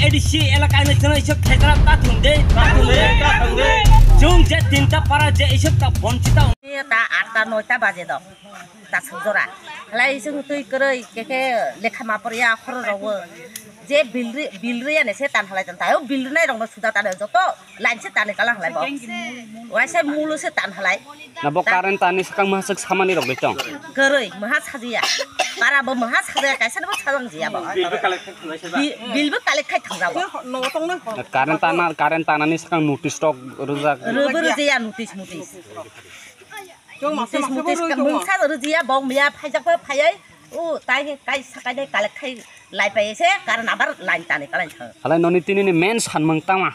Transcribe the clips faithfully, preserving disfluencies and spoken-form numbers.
A D C elaka no chwng isok khejra ta thung de, ta thung de, ta thung de. Chwng je tinta para je isok ta bonchita. Ta atta noita baje do. Ta sujora. Halai chwng twi kwrwi keke lekha ma porya khoro rogo. Je bilri bilri ane se tan halai tan tayo bilri nai rok no suda tan joto. Line se tani kala halai bo. Waisa mulu se tan halai. Na bo current tani sakang mahaswk samani rok de tong. Kwrwi maha sajiya. Para bo maha sajiya kaisa bo sajang jiya bo. Bill bo collect khai thangsa. Bi-, bill bo collect khai thangsa bo. No tong no. Current tana, current tanani sakang notice rok rwjak. Rwbo rwjaya notice, notice. Notice, notice mungsa rwjaya bo miya phaijak bo phaiya. O tai kai sakai dai collect khai lai pai se current abar line tani kala thang. Halai noni tini ni main sanmung tama.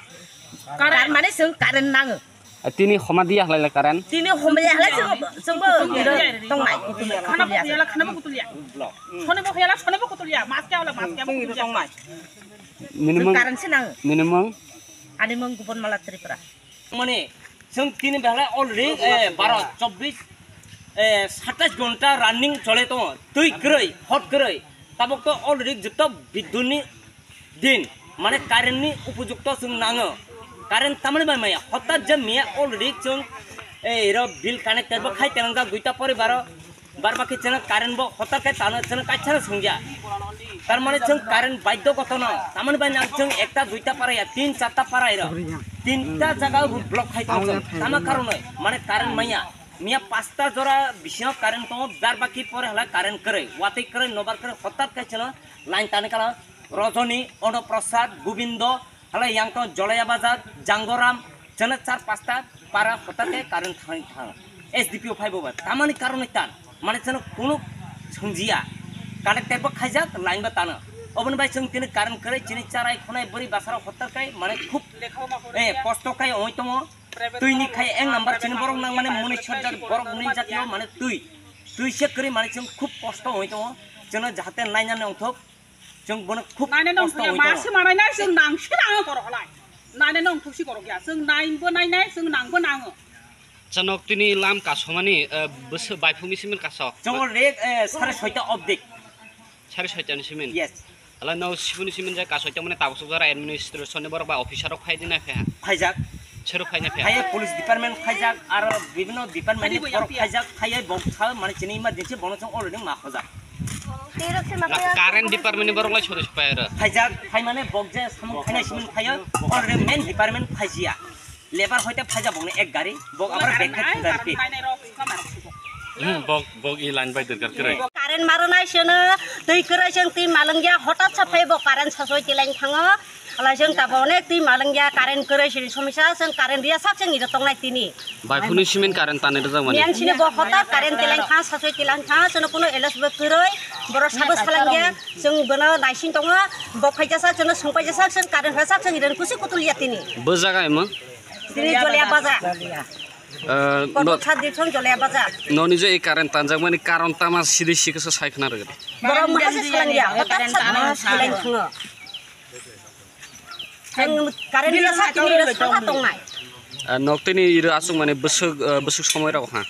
Current mane chwng current nango. A, tini homa diya halai le current. Tini homaya halai chwng, chwngbo tongnai. Khana bo khuyala, khana bo kutulia. Sone bo khuyala, sone bo kutulia. Mas kya wala, mas kya bo kutulia. Minimum. Current se nango. Minimum. Ani mung Gubon Mala Tripura. Mane, chwng tini behlai already, eh, baro, chobbish, eh, satais ghonta running chole tongo. Twi kwrwi, hot kwrwi. Tabok to already joto biduni din, mane current ni upojukto chwng nango. Current tamani bai maya, hotat je miya already chwng, eh, iro bill connected bo khai tenangjak duita poribaro. Bar baki chwng current bo hotar khe tano chwng kaisa no sungya. Tar mane chwng current baidhyo goto no. Tamani bai nang chwng ekta duita para ya, tin charta para iro. Tinta jaga road block khai tongo chwng. Tama karonoi mane current manya. Miya pasta jora bisingo current tongo, bar baki pore hala current kwrwi. Watwi kwrwi, nobar kwrwi, hotar khe chwng line tani kala Rojoni, Ono Prasad, Gobindo, Hala yang tong Jolaya Bazar, Jangoram, chana char pasta para hotate current thang thang. S D P O phai bo ba. Tamani karon tan. Mane chana kunu sungjiya. Connected bo khaijak, line bo tano. Oboni bai chwng tini current kwrwi chini charai khonai bwrwi basaro hotar kai mane khub, eh, kosto kai oi tongo. Twi ni khai ek number chini borok nang mane muni sojak borok ni jatio mane twi. Twi se kwrwi mane chwng khub kosto oi tongo. Chana jahate nainani ongthok. Chwng bono khub Nainai nong kosto thukya, oi ma tongo. Se manai nai, chwng nang se nango korok halai. Nainai nong thuksi korok ya, chwng nai bo nai nai, chwng nang bo nango. Chanok tini lam kasomani, eh, bwswk baiphungni simin kasok. Chwng already, eh, sare soita obdik. Sare soita ni simin? Yes. Hala no sibuni simin je kasoi tongmani tabuk suk jora administration ni borok ba officer rok phai dina phe ha. Phaijak. Sero phai na phe ha. Phai police department phaijak, aro bibhinno department ni borok phaijak, phai bo sa mane chini emergency bono chwng already ma khojak. Na, current department ni borok lai sori pai ro. Phaijak, phai mane bok je samung khainai simin phaio, already main department phaijia. Lebar hoite phaijak bokni ek gari, bok abra bek khai thang gari pi. Hmm, bok, bok i line bai derkar krai. Current maro nai seno, twi krai seng twi malengya, hotat sa phai bo current sasoi tilain thango. Alai seng tabo onek twi malengya, current krai sini somisa, seng current dia sak seng ida tongnai tini. Bai phuni simin current tani rwjak mani. Miyan sini bo hotar current tilang kha, sasoi tilang kha, sono kuno elos bo kwrwi, borok sabo salangya, chwng bono naising tongo, bok phaijasa, chwngno songpaijasa, chwng current rwjak, chwng iren kusi kutul ya tini. Bo jaga emo? Tini Jolia Baza. Eh, Korbok no, sat di chwng Jolia Baza. Noni je i current tanjak mani karon tama sidi sikasa sai khna rwgwi. Borok maha se salangya, hotar sat maha salangya. Ang current ni sak ni ro saka tongnai. Ah, nok tini iro asuk mane bwswk, ah, bwswk somoi rok ha.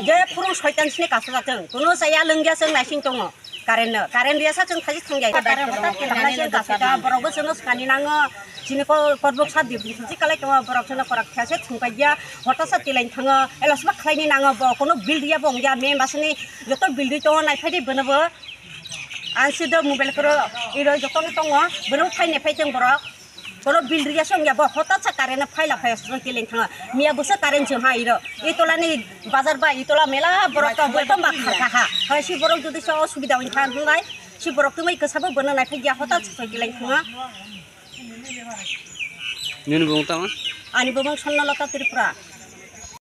Je phurung soitan sini kaso jateng. Kuno saya lengya seng naising tongo. Current no. Current dia sak seng thaji thangya. Current hota kena se kaso ka borok bo seno skani nango. Sini ko korbok sa di busi kalai tongo borok seno korak thase thangpaiya. Hota sa tilain thango. Elos ba khlaini nango bo. Kuno bill dia bo ongya me basini joto bill di tongo naiphai di bono bo. Ang si do mobile koro iro jotono tongo, bono phaine phai teng borok. Bono bill riya song ya, bo hotat sa current phaila phai song kileng thanga. Miya busa current jom ha iro. Itola ni bazar ba itola mela borok ka bo tong ba khar ka ha. Hai si borok jodi sa osubida oi khan hungai. Si borok tumai kasa bo bono nai phai ya hotat sa kileng thanga. Nini bung tama? Ani bung Sonnalata Tripura.